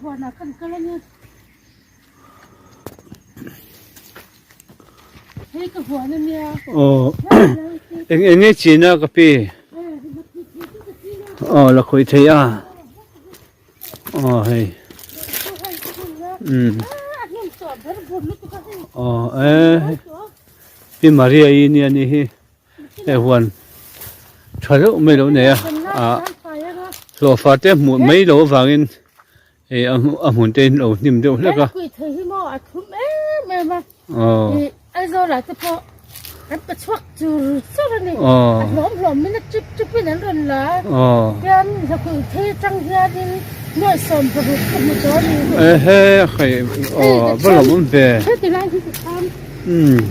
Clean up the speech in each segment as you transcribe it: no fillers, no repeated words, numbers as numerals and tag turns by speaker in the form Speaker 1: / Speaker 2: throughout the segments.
Speaker 1: huanah kan kal ania. Hei ka huan ania.
Speaker 2: Aw eng eng nge chin a ka pi? Aw la khawih thei a. Aw hei. Umm. Aw e Pi Maria i nia ni hi. Hei huan tha deuh mai lo nei a ah hlawhfa te hmuh mai loh avangin hei a a hmun te in lo hnim deuh hlek a.
Speaker 1: Pui thei hi maw a thlum em em a.
Speaker 2: Aw.
Speaker 1: I Aizawl ah te pawh an pe chhuak chur chur a ni.
Speaker 2: Aw.
Speaker 1: A hlawm hlawm in a chip chip in an rawn la a.
Speaker 2: Aw.
Speaker 1: Tian hlakui thei atang hianin nuai 16 ka hmu tawh a ni.
Speaker 2: Ehe hei aw va lawm awm ve.
Speaker 1: Heti lai hi ka tham.
Speaker 2: Umm.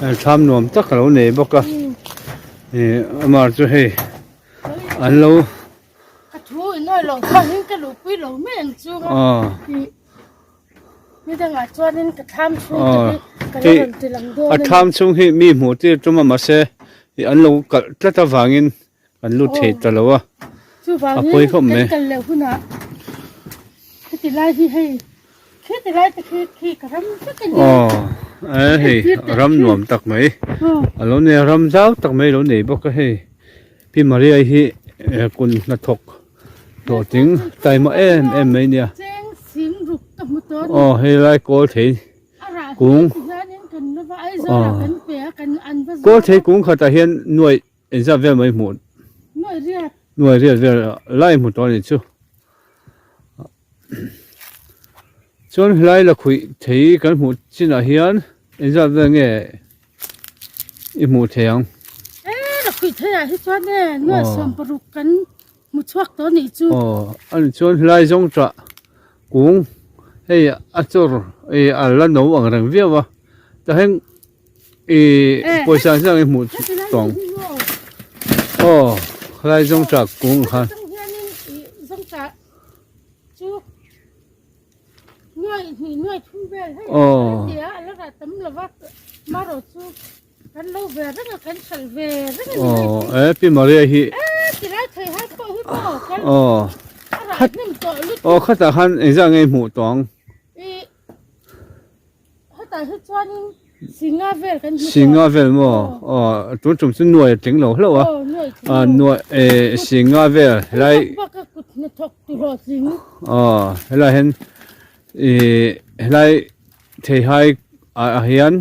Speaker 2: Aw thlam nuam tak a lo nei bawk a ih amah chu hei an lo aw a thlam chhung hi mi hmuh tir tum a mahse ih an lo kalh tlat avangin kan lut thei ta lo a a pawi khawp mai. Aw e hei ram nuam tak mai a lo nei a ram zau tak mai a lo nei bawk a hei Pi Maria hi kun hnathawk hlawhtling taima em em mai nia aw hei lai kawl thei kung aw kawl thei kung khatah hian nuaih Engzat vel mai hmuh?
Speaker 1: Nuai riat.
Speaker 2: Nuai riat vel lai hmu tawh a ni chu. Chuan helai la khuih thei kan hmuh chinah hian engzat vel nge i hmuh thei ang?
Speaker 1: E la khuih thei ah hi chuan e nuai 60 kan hmu chhuak tawh a nih chu.
Speaker 2: Aw a ni chuan helai zawng tah kung hei a chawr a la no ang reng viau a tah hian I pawisa hian i hmuh tawng aw khalai zawngṭah kung kha aw aw e pi Maria hi aw aw khatah khan engzah nge i hmuh tawng.
Speaker 1: Hetah hi chuanin Singa vel kan hmu tawh.
Speaker 2: Singa vel maw? Aw, tun tum chu nuai a tling lo hlauh a.
Speaker 1: Aw, nuai tling lo.
Speaker 2: Nuai eh Singa vel helai.
Speaker 1: Hei bak a kut hnathawk tu hlawhtling.
Speaker 2: Aw, helai hian ih helai theihai ah hian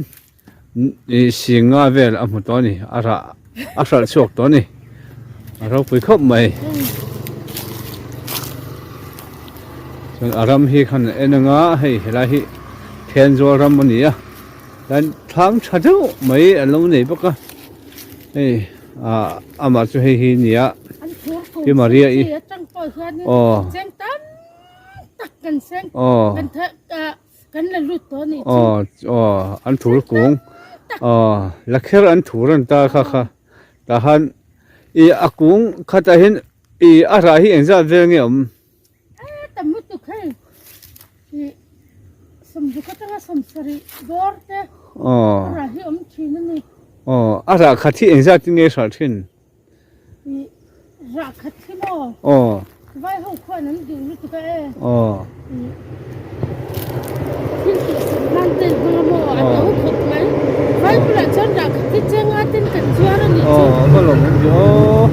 Speaker 2: ih Singa vel a hmu tawh a ni. A rah a hralh chhuak tawh a ni. A ropui khawp mai. Chuan a ram hi khan en anga hei helai hi Thenzawl ram a ni a chuan thlang tha deuh mai an lo nei bawk a hei ah amah chu hei hi a ni a Pi Maria i aw aw aw aw an thur kung aw lakher an thur an ta kha kha tah khan ih a kung khatah hian ih a rah hi engzat vel nge awm.
Speaker 1: E tam lutuk hei ih sawmzuk atanga sawmsarih dawr te a rah hi awm thin a ni.
Speaker 2: Aw a rah khat hi engzat in nge hralh thin?
Speaker 1: Ih rah khat hi maw?
Speaker 2: Aw.
Speaker 1: Vai ho khuan an duh lutuk a e.
Speaker 2: Aw.
Speaker 1: Ih thil tih sak nan te in hmang a maw a to khawp mai. Vai bulah chuan rah khat hi chenga ten kan zuar a nih chu.
Speaker 2: Aw ka lawm awm aw.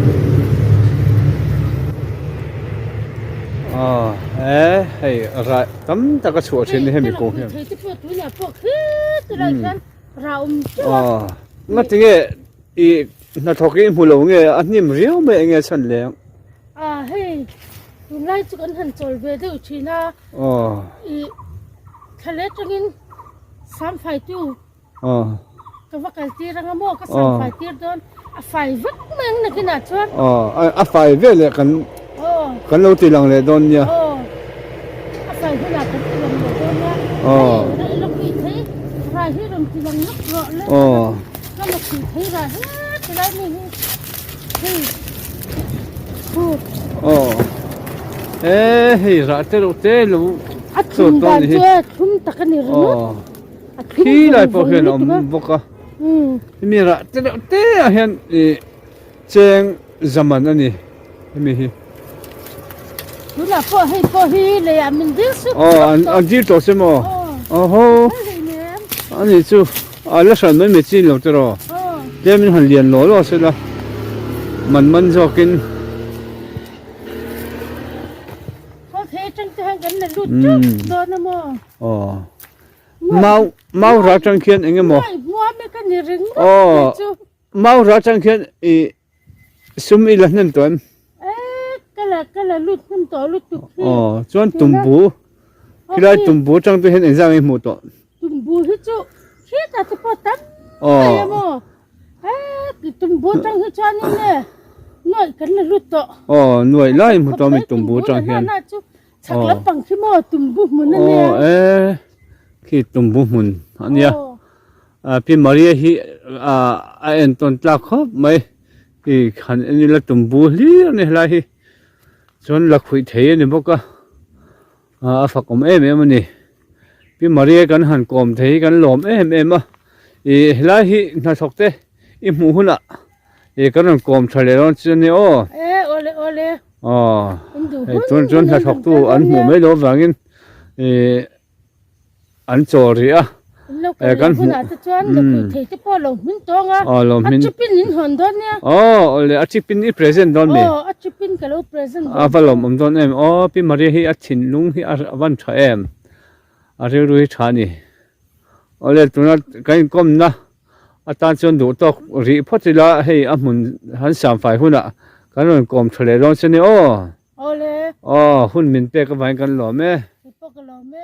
Speaker 2: Aw he hei rah tam tak a chhuah thin hemi kawng hian.
Speaker 1: Thei te pawh tunah pawh khit tilai khian rah awm teuh a.
Speaker 2: Aw ngati nge i hnathawk hi i hmu lo nge a hnim riau mai enge a chhan leng.
Speaker 1: A hei tunlai chu kan han chawl ve deuh thin a.
Speaker 2: Aw.
Speaker 1: I thla tangin sam fai tu.
Speaker 2: Aw.
Speaker 1: Ka va kal tir anga maw ka sam fai tir dawn a fai vek mai ang nakinah chuan.
Speaker 2: Aw a fai vel leh kan kan lo ti lang leh dawn nia.
Speaker 1: Aw a fai hunah kan ti lang leh dawn nia.
Speaker 2: Aw.
Speaker 1: Hei la khuih thei rai hi rawn ti lang lawk rawh le.
Speaker 2: Aw.
Speaker 1: Ka la khuih thei rai he tilai mi hi hei khu.
Speaker 2: Aw e hei rah te reuh te lo
Speaker 1: A thlum dan chu e thlum tak a ni ringawt.
Speaker 2: Aw. Khi lai pawh hian a awm bawk a hemi rah te deuh te ah hian ih cheng zaman a ni hemi hi.
Speaker 1: Tunah pawh hei pawh hi leiah min dil sup
Speaker 2: sup tawh. An dil tawh se maw? Aw. Ani chu a la hran mai mai chin lo te rawh. Tlem in han lian law law se la man man zawkin. Aw. Mau mau ra tang khian eng emaw. Aw. Mau ra tang khian i Sum i la hnem tawh em?
Speaker 1: Eh, ka la ka la lut hnem tawh lutuk hi.
Speaker 2: Aw, chuan tumbu khilai tumbu atang te hian engzah nge i hmuh tawh?
Speaker 1: Tumbu hi chu khitah te pawh tam mai a maw? Eh, tumbu atang hi chuanin e nuaih kan la lut tawh.
Speaker 2: Aw, nuaih lai i hmu tawh a mi tumbu atang hian.
Speaker 1: Chhak lampang khi maw tumbu hmun a nia.
Speaker 2: Aw e, khi tumbu hmun a nia. Pi Maria hi a entawn tlak khawp mai. I han en ila tumbu hlir a ni helai hi. Chuan la khuih thei a ni bawk a, a fakawm em em a ni. Pi Maria kan han kawm thei hi kan lawm em em a. I helai hi hnathawk te i hmuh hunah i kan rawn kawm tha leh dawn chu a nia aw.
Speaker 1: E awle awle.
Speaker 2: Aw hei chuan chuan hnathawktu an hmuh mai loh avangin i an chaw rih a.
Speaker 1: E kan hmuh hunah te chuan la khuih thei te pawh lo hmin tawng a.
Speaker 2: Aw lo hmin.
Speaker 1: A chipin in hawn dawn nia.
Speaker 2: Aw awle a chipin i present dawn mi.
Speaker 1: Aw a chipin ka lo present dawn.
Speaker 2: A va lawmawm dawn em aw Pi Maria hi a thinlung hi a van tha em. A rilru hi tha a ni. Awle tuna kan inkawmna atan chuan duh tawk rih phawt ila hei a hmun han samfai hunah kan rawn kawm tha leh dawn che ni aw.
Speaker 1: Awle.
Speaker 2: Aw hun min pek avangin kan lawm e.
Speaker 1: Kei pawh ka lawm e.